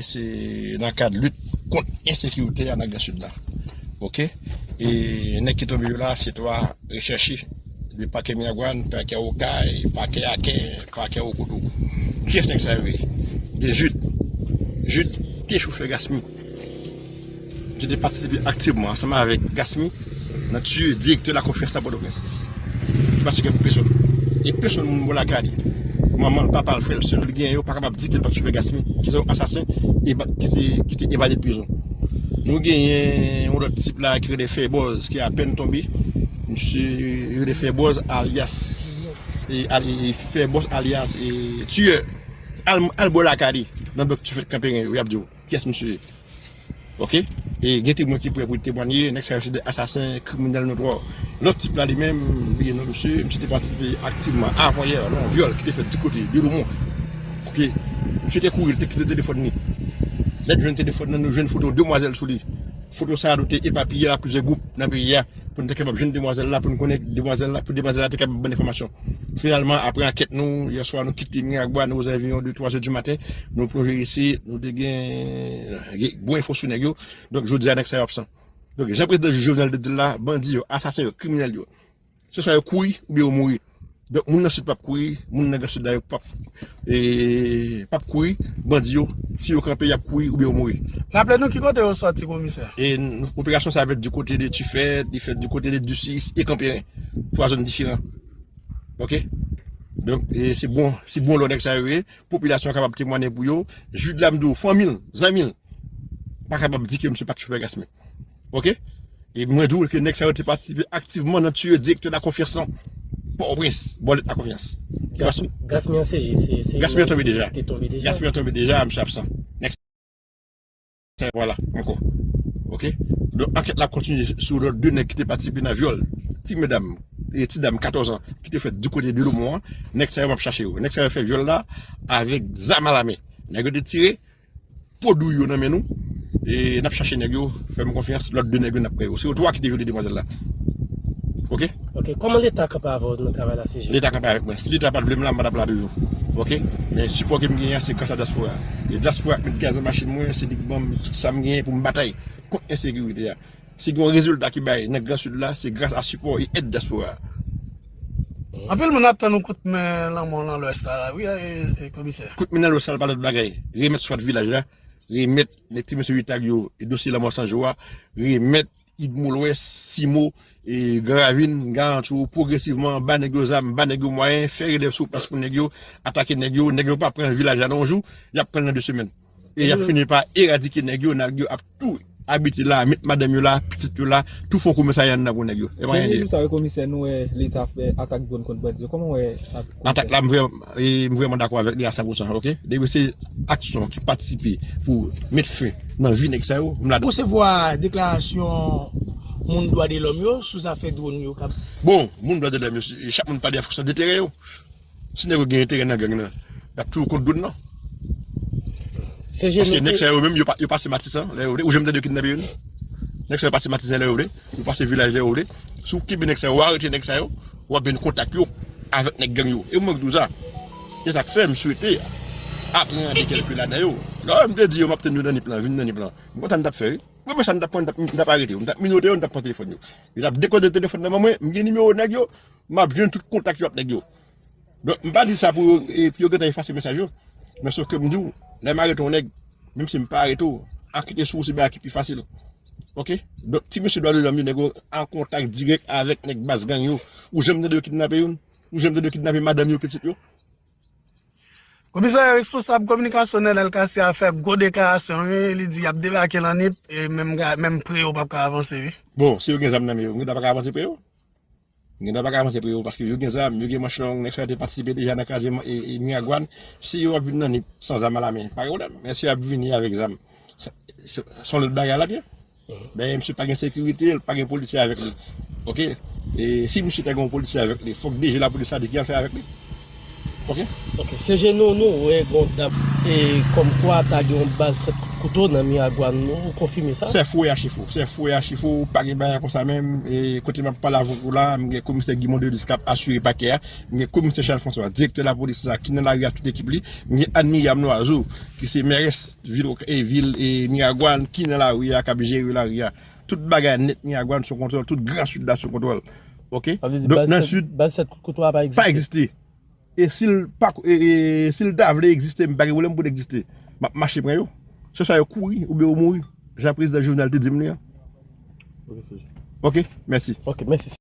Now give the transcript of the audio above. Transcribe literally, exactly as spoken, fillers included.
Se nan kad lit kont ensekirite a nan Gran Sid la. Oke? E nèg ki tonbe yo la, se twa rechèche de pakè Miragwàn, pakè Okay, pakè Aken, pakè Okoto. Kiyès nèg sa yo ye? Gen Jid. Jid te chofè Gasmi. Jid te patisipe aktivman ansanm avèk Gasmi nan tiye direktè Lakonfyans nan Pòtoprens. Li pa ti gen pou pèsonn. E pèsonn moun bò lakay li. Manman l, papa l, frè l, sè l, li gen yo, pa kapab di ke l pa t sou pè Gasmi, ki se yon asasen, e ba- ki se, ki te evade prizon. Nou genyen yon lòt tip la ki rele Fèbòz, ki apèn tonbe. Misye rele Fèbòz alyas, e, al- e, Fèbòz alyas, e, tiyè. Al, al bò lakay li, nan blòk Tifèt Kanperen yo, y ap di w kiyès misye ye. Oke? E gen temwen ki prè pou temwanye, nèg sa yo se de asasen kriminèl notwa. Lòt tip la li menm, m bliye non misye, misye te patisipe aktivman avan yè nan yon vyòl ki te fèt di kote de Lomon. Oke? Misye te kouri, li te kite telefòn li. Lè n jwenn telefòn nan, nou jwenn foto demwazèl sou li. Foto sa a, nou te epapiye a plizyè gwoup nan peyi a pou n te kapab jwenn demwazèl la, pou n konnen demwazèl la, pou demwazèl la te kapab ban n enfòmasyon. Finalman, apre ankèt nou, yè swa nou kite Miragwàn ozanviwon de twa zè di maten, nou plonje isit, nou te gen, gen bon enfo sou nèg yo. Donk, jodi a, nèg sa yo absan. Donk, jan prezidan Jovenel te di l la, bandi yo, asasen yo, kriminèl yo, se swa yo kouri oubyen yo mouri. Donk, moun nan Sid p ap kouri, moun nan Gran Sid la yo p ap, e, p ap kouri, bandi yo, si yo kanpe, y ap kouri oubyen yo mouri. Raple nou ki kote yo sòti, komisè? E n- operasyon sa fèt di kote de Tifèt, li fèt di kote de Disis e Kanperen. Twa zòn diferan. Oke? Donk, e se bon, se bon lò nèg sa yo ye. Popilasyon an kapab temwanye pou yo. Jid la m di w, fanmi l, zanmi l, pa kapab di ke misye pa t sou pè Gasmi. Oke? E mwen di w ke nèg sa yo te patisipe aktivman nan tiye direktè Lakonfyans lan. Pòtoprens, bò lit Lakonfyans. Gasmi an se je, se, se Gasmi an tonbe deja. Ki te tonbe deja. Gasmi an tonbe deja, misye absan. Nèg sa, vwala, ankò. Oke? Donk, ankèt la ap kontinye sou lòt de nèg ki te patisipe nan vyòl ti medam, e ti dam katòz an, ki te fèt di kote de Lomon an. Nèg sa yo, m ap chache yo. Nèg sa yo fè vyòl la avèk zam alamen. Nèg yo te tire, po dwouy yo nan men nou. E n ap chache nèg yo, fè m konfyans, lòt de nèg yo n ap pran yo. Se yo twa ki te vyole demwazèl la. Oke? Oke, kòman Leta kanpe avè w nan travay la, se je? Leta kanpe avèk mwen. Si Leta pa t vle m la, m pa t ap la toujou. Oke? Men sipò ke m genyen an, se gras a dyaspora. E dyaspora k met gaz nan machin mwen, se li k ban m tout sa m genyen pou m batay kont ensekirite a. Si gen yon rezilta ki bay nan Gran Sid la, se gras a sipò e èd dyaspora a. Anpil moun ap tann yon kout men lanmò nan Lwès la, wi, e, e, komisè. Kout men nan Lwès la, pa lòt bagay. Remèt swat vilaj la, remèt nèg ti mesye Itag yo, e dosye lanmò Sanjo a, remèt Idmo Lwès, Simo, e Gran Ravin, Garanti, pwogresivman, ba nèg yo zam, ba nèg yo mwayen, fè relèv sou plas pou nèg yo, atake nèg yo, nèg yo pa pran vilaj la nan yon jou, y ap pran l nan de semèn. E y ap fini pa eradike nèg yo, nèg yo ap tou abite la, met madanm yo la, pitit yo la, tou fon komisarya anndan pou nèg yo. E pa anyen de. Dènye jou sa yo, komisè, nou wè Leta fè atak dwòn kont bandi yo. Kòman w wè sa, komisè? Atak la, m vrèman, e, m vrèman dakò avèk li a san pou san, oke? Depi se aksyon ki patisipe pou met fen nan vi nèg sa yo, m ladan. Resevwa deklarasyon moun dwa de lòm yo sou zafè dwòn yo k ap... Bon, moun dwa de lòm yo, se- chak moun pale an fonksyon de enterè yo. Si nèg yo gen enterè nan gang nan, y ap toujou kont dwòn nan. Se je... Paske nou nèg ke sa yo menm, yo pa, yo pase Matisan lè yo vle. Ou janm tande yo kidnape youn? Nèg sa yo pase Matisan lè yo vle, yo pase Vilaj lè yo vle. Si w kenbe nèg sa yo, w arete nèg sa yo, w ap jwenn kontak yo avèk nèg gang yo. E mwen k di w sa. E sa k fè m swete aprann de kèlke ladan yo. Lè m te di yo m ap tann yo nan Nip lan, vin nan Nip lan. M kontan m t ap fè, wi. Premye sa m t ap fè, m t ap, m t ap arete yo, m t ap menote yo, m t ap pran telefòn yo. Yo t ap dekoze telefòn nan men mwen, m gen nimewo nèg yo, m ap jwenn tout kontak yo ak nèg yo. Donk, m pa di sa pou yo, e, pou yo gentan efase mesaj yo. Men sòf ke m di w, lè m arete yon nèg, menm si m pa arete w, ankete sou ou se bagay ki pi fasil. Oke? Donk, ti mesye dwa de lòm yo, nèg yo an kontak dirèk avèk nèg baz gang yo. Ou janm tande yo kidnape youn? Ou janm tande yo kidnape madanm yo, pitit yo? Komisè, responsab kominikasyon Nenel Cassy a fè gwo deklarasyon, wi. Li di y ap debake nan Nip, e menm ga- menm pre yo p ap ka avanse, wi. Bon, si yo gen zam nan men yo, yo pa ka avanse pre yo? Gen dwa pa ka avanse pou yo, paske yo gen zam, yo gen manch long, nèg sa yo te patisipe deja nan kraze e, e Miragwàn. Si yo ap vin nan Nip san zam alamen, pa gen pwoblèm. Men si y ap vini avèk zam, se, se, se yon lòt bagay l ap ye. Dayè, misye pa gen sekirite, l pa gen polisye avèk li. Oke? E si misye ta gen yon polisye avèk li, fòk D G lapolis la di ki y al fè avèk li. Ok. Ok, se jenou nou wè gon dam e kòmkwa ta gen yon baz sèt kout kouto nan Miragwàn, ou konfime sa? Se fo e achi fo. Se fo e achi fo. Pa gen bagay konsa menm. E kote m ap pale avèk ou la, m gen komisè Guy Mondelis k ap asire pakè a. M gen komisè Charles François, direktè lapolis la, ki nan lari a tout ekip li. M gen Anne Myriam Loiseau, ki se mèrès vil, e, vil e, Miragwàn, ki nan lari a, k ap jere lari a. Tout bagay nèt Miragwàn sou kontwòl, tout Gran Sid la sou kontwòl. Ok? Sa vle di Donk, baz nan sèt- Sid, baz sèt kout kouto a pa pa egziste. Egziste. E si l pa, e, e, si l ta vle egziste, m pa gen pwoblèm pou l egziste. M ap mache pran yo. Se swa yo kouri oubyen yo mouri. Jan prezidan Jovenel te di m li an. Ok, se- Ok, mèsi. Ok, mèsi.